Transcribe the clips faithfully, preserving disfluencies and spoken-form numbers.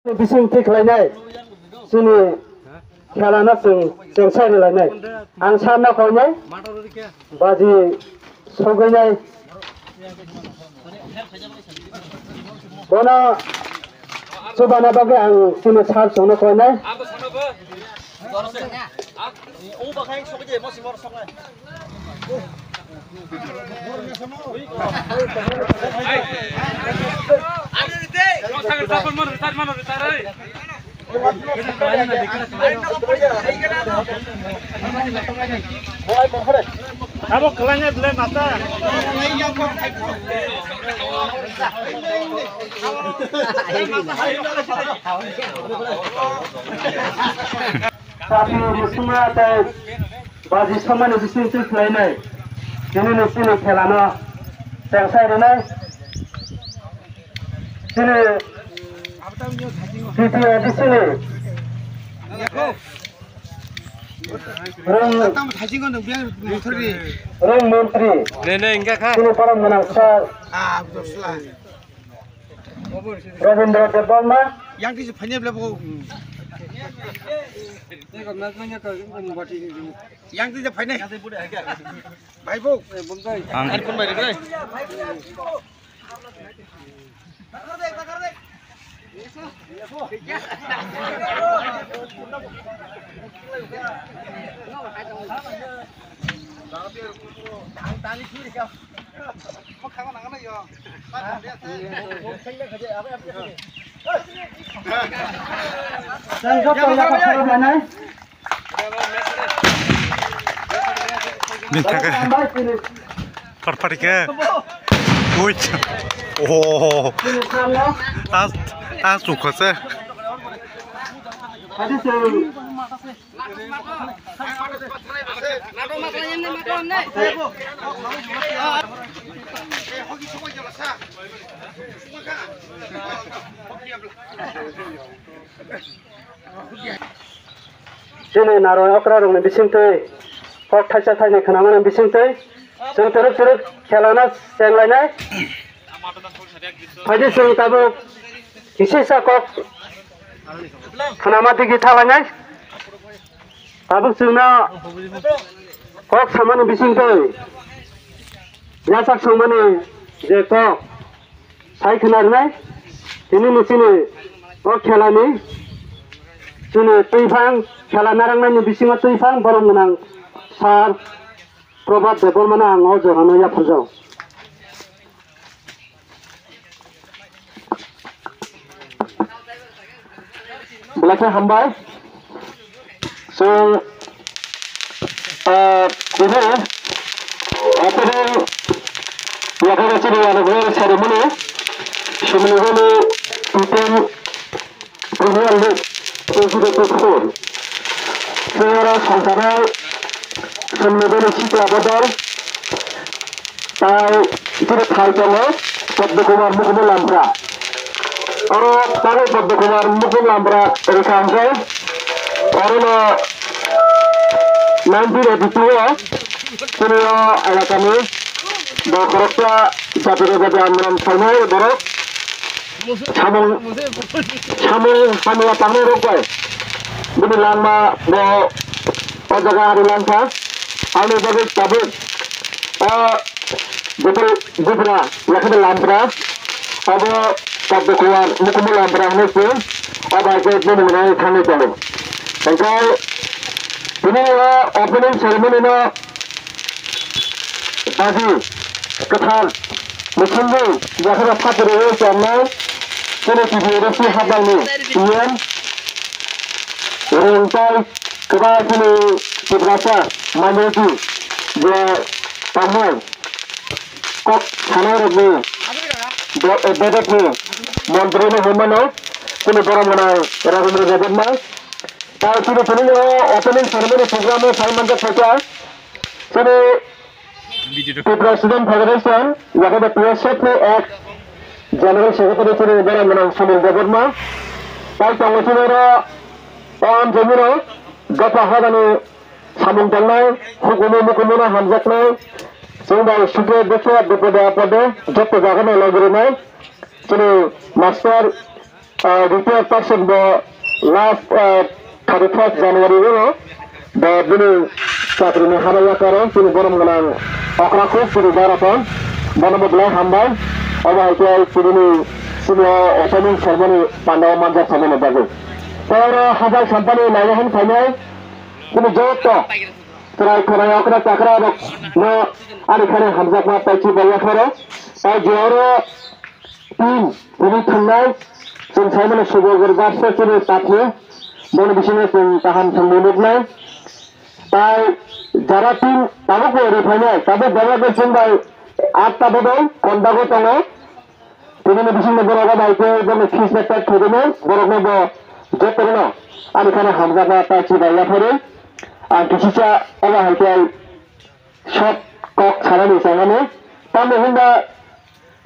Bising thik khlainai, chini khelano chwng chengsa rilainai. Ang sarno khainai, baji sogwinai. Bono chubana bagwi ang chini sar chwngno khainai. Abo kwlaina belai mata. Tapi di semua tei baji samani bising twi khlainai. Tini ni chini khelano chengsai rwnai. Chini T T A D C ni rong, rong montri. Ne, ne, enggak kah? Chini borok mwnang sir. Rabindra Debbarma. Yang tisi phanya bela bo. Yang tisi phanya. Bai bo. Ang. Minta ke. Parpari ke. Ui. Oh. As, as ukha se. Chini narwng okra rokni bisingtwi, kok thaisa thainwi khwnamani bisingtwi, chwng twrwk twrwk khelano chenglainai. Phaidi chwng tabuk kisisa kok khwnama digi thalainai. Tabuk chwngno kok samani bisingtwi yachak songmani je kok sai khna rwnai. Tini ni chini o khelani chini twiphang khela narwknani bisingo twiphang borok gwnang sir Prabhat Debbarmano ang o jorano yaphajao. Belai khe hambai. So, ah, tini opening yaphai chini anniversary ceremony, Sumnigoni P ten Premier League twenty twenty-four. Player songkhanai Sumnigoni Sikla Bodol. Tai chini thai tongo Padma Kumar Mukumu Lampra. Oro tamo Padma Kumar Mukumu Lampra rwkha hwnkhe orono nineteen eighty-two o chini o elakani bo khoroksa jati jati andolon khlainai borok. Samung, samung hamya tangnai rok bai bini langma bo o jaga ari langkha. Aboni bagwi tabuk o joto bubra yakhe Lampra abo Padma Kumar Mukumu Lampra hinwi se o bai khe bini mwnai thangwi tongo. Hwnkhe tini o opening ceremony no Baji kwthar muchungwi yakheno phataro o chornai chini T P A D C hapangni P M Ringtai kwbangma chini Tiprasa minority je tongnai kok sanairokni be-, bedekni montri no hwnmano chini borok mwnai Rajendra Debbarma. Tai chini tini o opening ceremony program o sai manjak phaikha. Chini Tripura Student Federation, yakhe T S F ni ex General Secretary chini borok mwnang Samung Debbarma. Tai tongo chini oro o amchaini rok dopha hagani samung tangnai, hukumu mukumu no hamjaknai, chwng bai sukhe bwkhe bipode apode joto jaga no logi rwnai. Chini master ah, retired person bo last, ah, thirty first January o bo bini chakri ni hamya karo chini borom gwnang okra kuk chini Darapan bono bo belai hambai. Obo hai khe chini ni sini o opening ceremony panda o manjak samani bagwi. Tei oro hajai sampani naina hin phainai chini joto chwrai khwnai okra chakra rok no ani khani hamjakma taichi bai yapharo. Tai je oro tin tini thangnai chwng saimano subo gor barsa chini tatni boni bisingo chwng kaham thangwi nuknai. Tai jara tin tabuk bo ri phainai tabuk bebak chwng bai atta bodol kondago tongo. Tini ni bisingo borok o bai khe bono fees na pek khaidino borok no bo joto no ani khani hamjakma taichi bai yapharo. Ang kisisa obo hai khe short kok sanani changano. Tamni hinba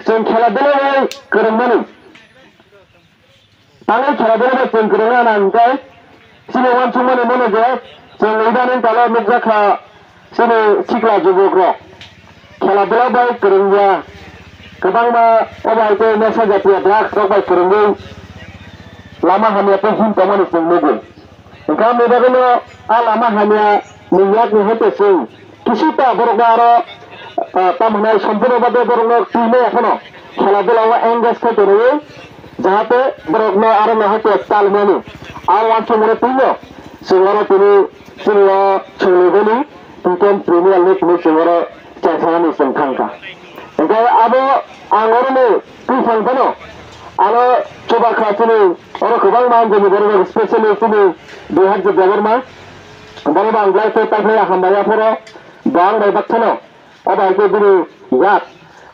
chwng khela dula bai kwrwngmani. Tangwi khela dula bai chwng kwrwngna nang khe chini uansukmani mano je chwng idaning talo nukjakha chini sikla jubokrok khela dula bai kwrwngya. Kwbangma obo hai khe nesa jatiya drugs rok bai kwrwngwi lama hamya tei him tongmani chwng nugo. Hwnkhe aboni bagwino a lama hamya ni yakni hai khe chwng kisita borokno aro, ah, tamo hwnai sompurno babe borokno twi maya phano khela dula o engage khai tonwi jahate borokno aro no hai khe tal mani a uansukmano twino chwng oro tini chini o chwngni boni T ten Premier League hinwi chwng oro chengsanani chwng thangkha. Hwnkhe abo ang orono twi phang phano ano chuba kha chini oro kwbangma ang jani borok rok specially chini Biharji Debbarma bono bo ang belai khe taiphlai hambai yapharo bo ang bai bakthano obo hai khe bini yak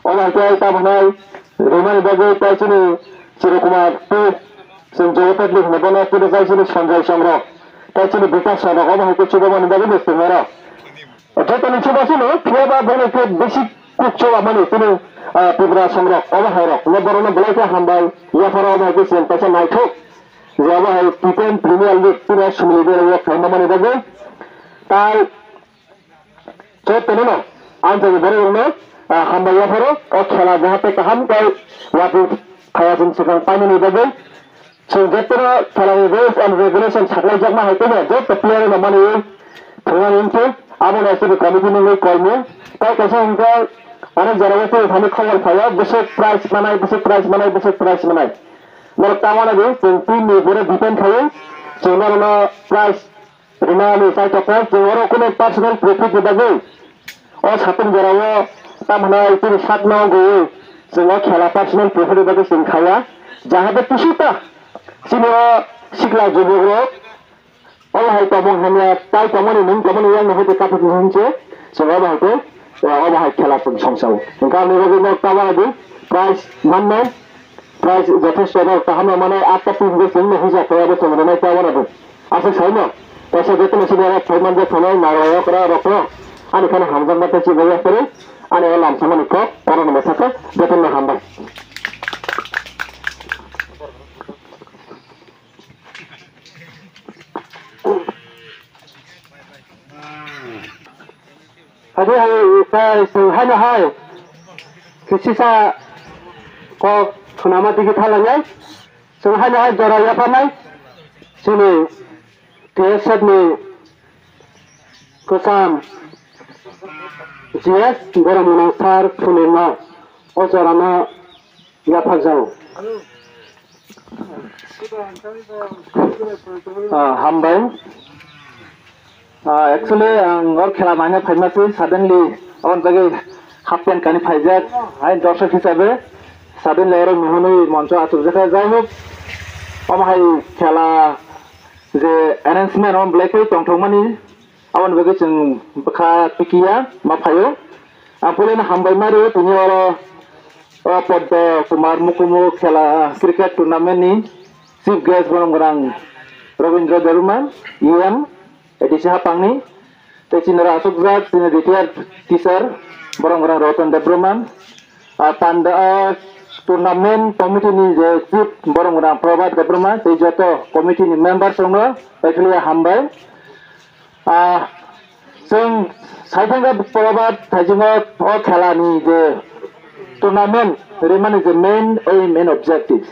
obo hai khe tamo hwnai rwmani bagwi tai chini Chirokumar tei chwng Jogototli hwnwi bono tei tai chini Sanjay Chong rok tai chini Bikas Chong rok obo hai khe chubamani bagwi bo chwng oro. Jotoni chubachu no, phiya ba bono khe bisi kuk chuba mani chini, ah, Tripura songrok, obo hai rok no borok no belai khe hambai, yapharo obo hai khe chwng kaisa naithok je obo hai T ten Premier League chini Sumili Bey o khaima mani bagwi. Tai jotono no ang jani borok rok no, ah, hambai yapharo o khela jahate kaham khe watwi phaya chwng swkang painani bagwi. Chwng jotono khelani rules and regulation saklaijakma hai kheno joto player no manwi thwngmani wngkhe abo no chini committee nungwi koimung. Tai kaisa hwnkhe ani jora o chini thani khobor phaio bwswk prize manai, bwswk prize manai, bwswk prize manai. Norok ta uanadi chwng team ni boro depend khaio, chwng norokno prize rinani chai tokma, chwng oro kunu personal profit ni bagwi o satung jora o tamo hwnai chini sakno gwi chwng o khela personal profit ni bagwi chwng khaiya, jahate kisita chini o sikla jubokrok obo hai tongmung hamya tai tongmani nwng tongmani yang no hai khe kathok hinse chwng obo hai khe, eh, obo hai khela chwng songsao. Hwnkhe ani bagwi nok ta uanadi prize mannai. Prize jothesto no kaham no manai, atta team bo chwng no hwnjak khe abo chwng rwnai ta uanadi. Aswk sai no, kaisa jotono sini oro phai manjak khanai narwai okra rok no ani kheno hamjakma tei chibaiya kwrwi ani o lamsamani kok oro no mwthakha jotono hambai. Adi hai, kai, chwng haino hai kisisa kok khwnama digi thalangnai, chwng haino hai jora yapharnai chini T S F ni kwcham G S borom gwnang sir phunirno o jorano yapharjago. Ah, hambai. Ah, actually, ang or khela naina phaima se suddenly, aboni bagwi half pant kani phaijak, hai dorshok hisabe suddenly oro nuhunwi moncho achukjakha. Jai hok, omo hai khela je arrangement, omo belai khe tongthokmani. Aboni bagwi chwng bwkha pikiya ma phaio. Ang puilano hambai ma rio tini oro o Poddo Kumar Mukumu khela cricket tournament ni chief guest borom gwnang Robindra Debbarma, E M, A D C hapangni. Tei chini oro achukjak chini retired teacher borom gwnang Roton Debbarma. Ah, panda, ah, tournament committee ni je chief borom gwnang Prabhat Debbarma tei joto committee ni members rokno paiphilia hambai. Ah, chwng saithangkha Prabhat Thaijingo o khela ni je tournament rimani je main aim and objective.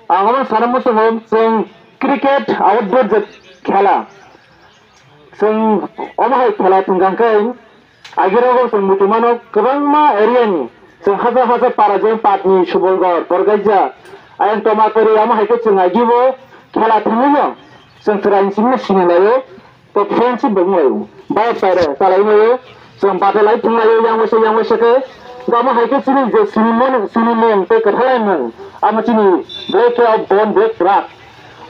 Ang omo sana muchungo, chwng cricket outdoor je khela, chwng omo hai khela thwngkha khe, agirogo chwng muchungmano kwbangma area ni, chwng hajar hajar para je Patni, Subolgor, Borgaija, ayang Tomakori, omo hai khe chwng agibo khela thwngwino chwng chwraini simi sini laio. To friendship bo wnglaio, bai paire chalaimano, chwng batalai thwnglaio, yang waisa yang waisa khe. Omo hai khe chini je sinimung, sinimung tei kwthalaimung, amo chini Black Club Bond Black Truck.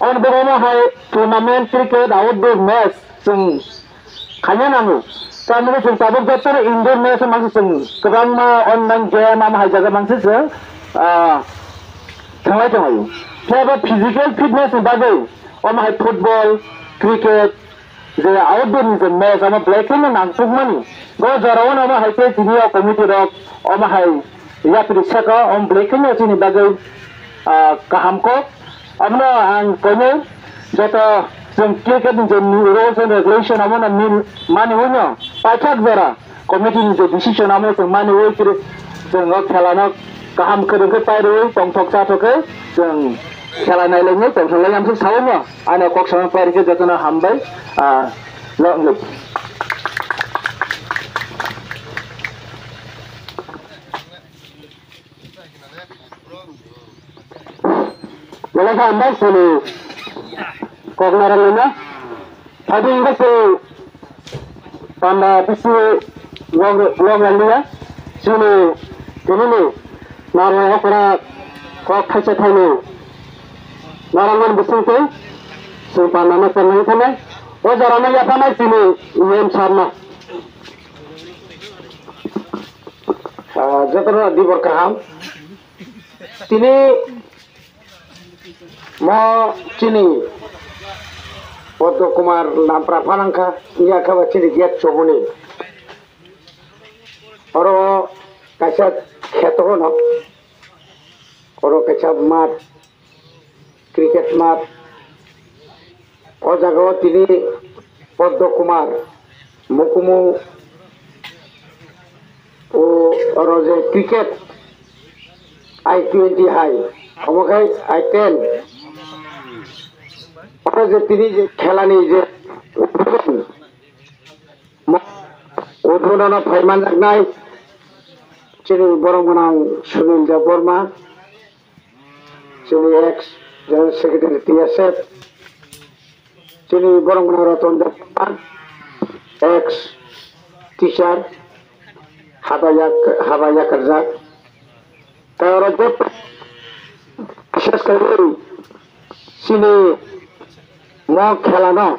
On bo omo hai tournament cricket outdoor match chwng khaina nango. Tamni chwng tabuk joto indoor match mangsa chwng kwbangma online game amo hai jaga mangsa chwng, ah, thanglai tonglaio. Phiya ba physical fitness ni bagwi omo hai football, cricket, je outdoor ni je match, omo belai kheno nangkukmani. Bo jorao no omo hai khe tini o committee rok omo hai yapri saka, omo belai kheno chini bagwi, ah, kaham kok. Omono ang koinwi joto chwng cricket ni je rules and regulation omono mil-, mani uino paithak jora committee ni je decision omono chwng mani ui kiri chwng o khela no kaham kwrwng khe pairwi tongthok chathok khe chwng khela nailainai tongthok lai amsuk sao no. Ano kok sama pari khe jotono hambai, ah, long live. Belai khe hambai sini kok narang lima. Tadi hingke se panda bisi long, long liya. Sini, sini ni, naro okra kok thaisa thaini. Narangmani bisingtwi chwng panda no chwng wngwi thanai. O jorano yaphanai chini E M sir no. Ah, jotono dibor kaham. Tini mo chini Poddo Kumar Nampra phanangkha, iya khe ba chini gate choboni. Oro kaisa kheto no. Oro kaisa mat, cricket mat. O jaga o tini Poddo Kumar Mukumu, o, oro je cricket I twenty hai, omo khai I ten. Oro je tini je khela ni je Udbodon, mo-, udbodon o phai manjaknai chini borok gwnang Sunil Debbarma, chini ex General Secretary T S F, chini borok gwnang Ratan Debbarma, ex teacher, haba yak-, haba yakarjak. Tei oro joto bises kaiwi chini mo khela no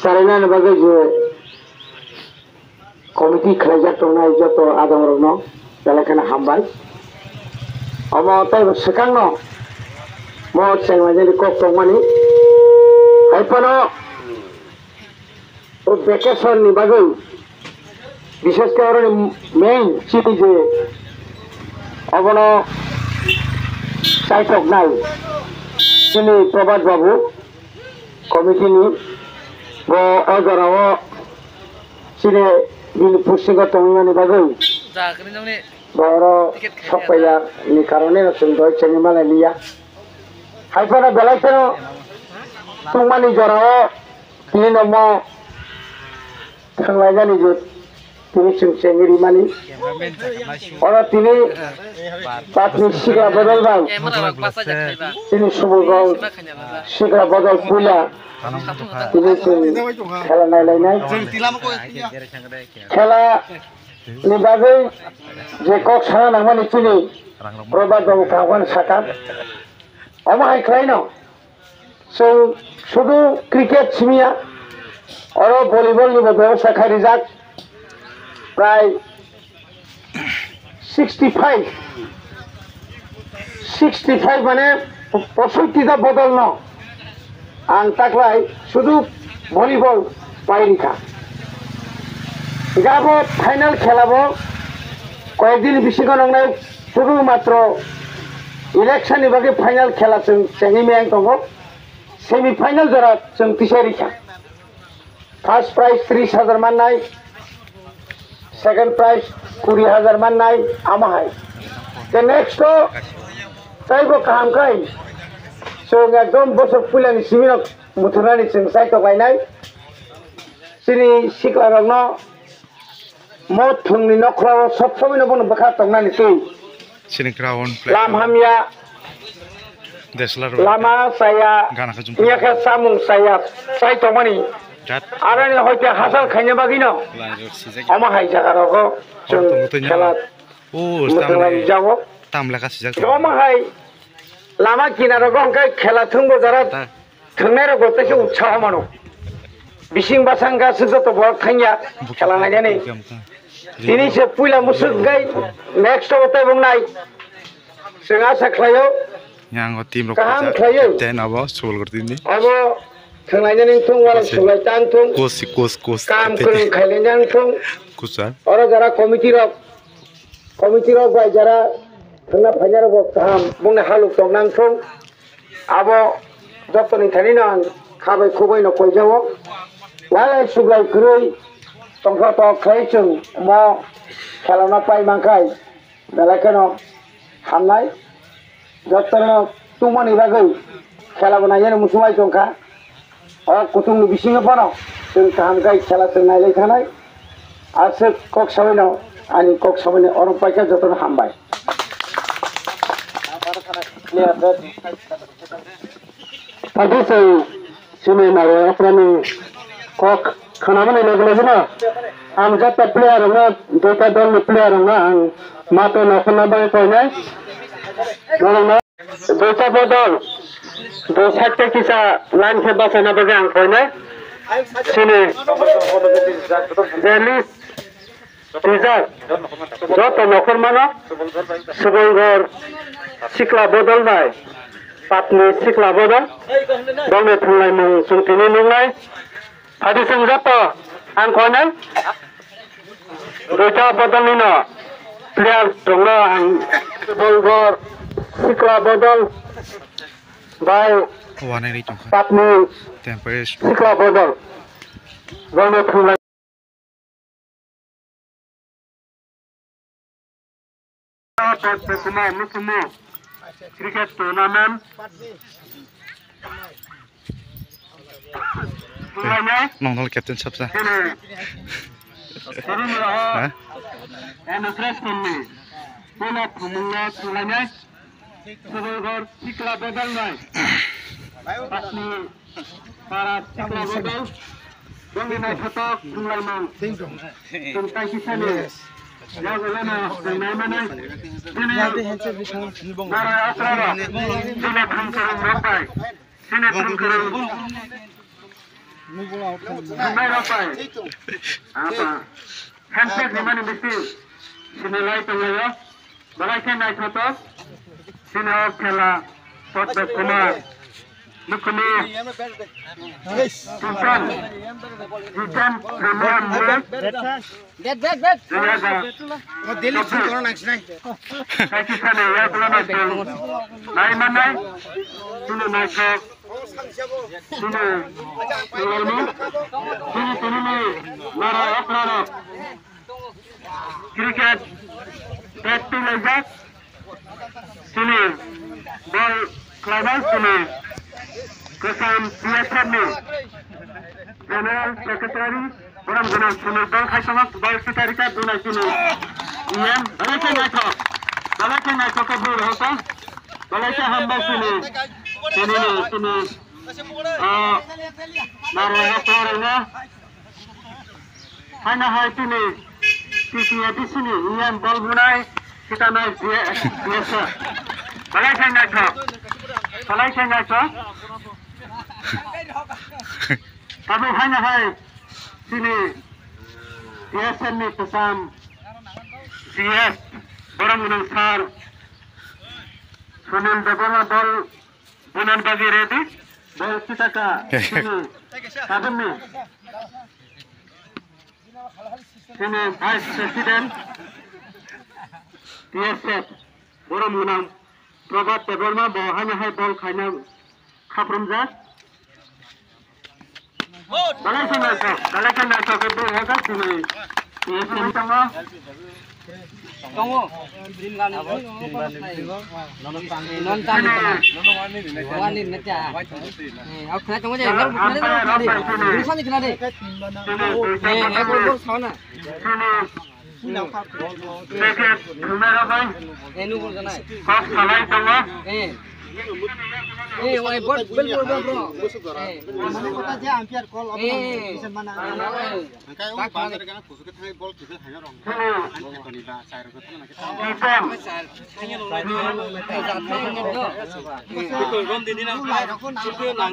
charainani bagwi je committee khlaijak tongnai joto adongrokno belai kheno hambai. Omo teibo swkangno mo chenglainani kok tongmani. Hai phano o vacation ni bagwi, bises khe oroni main chini je obono chaithoknai chini Prabhat Babu committee ni, bo o jorao chini bini posting o tongmani bagwi bo oro sokpaiya ni karone no chwng doi chengwi malai liya. Hai phano belai kheno tongmani jorao tini no mo thanglainani je tini chwng chengwi rimani. Oro tini patni sikla bodol bai tini Subulgong sikla bodol puila tini chwng khela nailainai. Khela ni bagwi je kok sana nangmani chini Prabhat Babu kaham kheno saka. Omo hai khlaino. Chwng sudu cricket simiya, oro volleyball nibo bebosta khai rijak, prai sixty five, sixty five mane posoitti ta bodol no ang taklai sudu volleyball pai rikha. Gabo final khela bo koyek din bisingo nongnai. Chwng matro election ni bagwi final khela chwng chengwi meyang tongo. Semi final jora chwng tisai rikha. First prize tris hajar mannai, second prize kuri hajar mannai, amo hai. The next o taibo kaham khai Chwng ekdom bosor puilani simino muthunani chwng chai tok lainai. Chini siklarokno mo thwngni nokhrao sob somoino bono bwkha tongnani twi. Chini ground plate lam hamya, Desla rw lama chaya, gana khe chumkha. Yakhe samung chaya, chai tongmani. Jat. Aroni hoite hasal khaina bagwino. Lai rw sijak. Omo hai jaga rogo chwng tongtwino. Khela. O, muthunglai tamle, jago. Tamle ka sijak. Omo hai lama kinaro go hwnkhe khela thwngbo jara. Ta. Thwngnairokbo teisa utsaho mano. Bising bwsang gasi joto borok thangya khela nainani. Tini se puila musuk gai next o tei bung nai. Chwng asa khlaio. Yang o team rok kaham khlaio. Captain abo Subal Gortini. Abo thwnglainani thung wala suglai tang thung. Kus, kus, kus. Kam kwrwng khailainani thung. Kusa. Oro jara committee rok, committee rok bai jara thwngna phainai rok bo kaham bungni haluk tong nang thung. Abo jotoni thanino ang khabai khubaino koijao. Walai suglai kwrwi tongkha tok khlai chwng mo khelano pai mankhai belai kheno hamnai. Jotono tungmani bagwi khelabo nainani muchungbai tongkha. O kuchungni bisingo bono chwng kaham khe khela chwng nailai thanai. Aswk kok sabaino ani kok sabaino oro paikha jotono hambai. Tadi chwng chini narwai okrani kok khwnamani logi logi no ang jata player rokno, duita dol ni player rokno ang mato no khwna bagwi koinai. Norokno duita bodol, dui side tei kisa line khe bachaina bagwi ang koinai. Chini Jelis Twijak, joto nokhormano Subolgor sikla bodol bai Patni sikla bodol, bongni thwnglaimung chwng tini nuknai. Phadi chwng joto ang koinai duita bodolnino player rokno ang Subolgor sikla bodol bai Wanai ri tongkha. Patni temporary sikla bodol, bongni thwnglai. Kumar Mukumu cricket tournament. Nong nol captain sabsa. Sini. Sini ni, oh. Ha? Eno press kami. Pula pumula pulanya. Subolgor sikla bodol bai. Patni para sikla bodol. Bongni naithotok thwnglaimung. Chwng kaisisani. Yago lama chwng naimanai. Chini nara okrarok. Chini thwngkwrwng rok bai. Chini thwngkwrwng. Thwngnairok bai. Apa. Handshake ni mani bisi. Chini lai tonglaio. Belai khe naithotok, chini o khela Patni Kumar Mukumu, Sultan, Sultan Premium League, Dui hajar chobbish. Kaisa sani yaklano chwng nai mannai, chini naithok, chini, chini, chini, chini nara okrarok. Cricket bat twilaijak. Chini bol khlaijak chini kwcham P S F ni General Secretary, borom gwnang chini bol khai tongma bol kwchari kha dunai chini E M. Belai khe naithok, belai khe naithok khe bui rwkha. Belai khe hambai chini, chini, chini, ah, narwai ha kwrwngno. Haino hai chini T T A D C ni E M bol bunai, kita nai B S F. Belai khe naithok. Belai khe naithok. Tabuk haino hai chini B S F ni kwcham G S, borom gwnang sir Sunil Debbarma bol Bunan bagi ready. Bol kita ka sini. Kabin ni. Sini Vice President P S F. Borom gwnang Prabhat Debbarma bo haino hai bol khaina khaprum jak. Belai khe naithok, belai khe naithok khe bui haka sini. Tongo. Tin gani. Non tani. Wani neta. Eh, au khna tongo je, nang khna de. Dusani khna de. Eh, eh, bol, bol, sauna. Packet thumnai rok bai. Eh, nugul ganai. Kok salai tongo. Eh. Eh, wai, bol, bol, bol, bol, bro. Eh. Mane kota je umpire call off. Eh. Bisa mana? Hingke o bazar gana kusu ke thangai bol kibel haino rong. Ani koni ba, chai rok thangna ke. Kitan.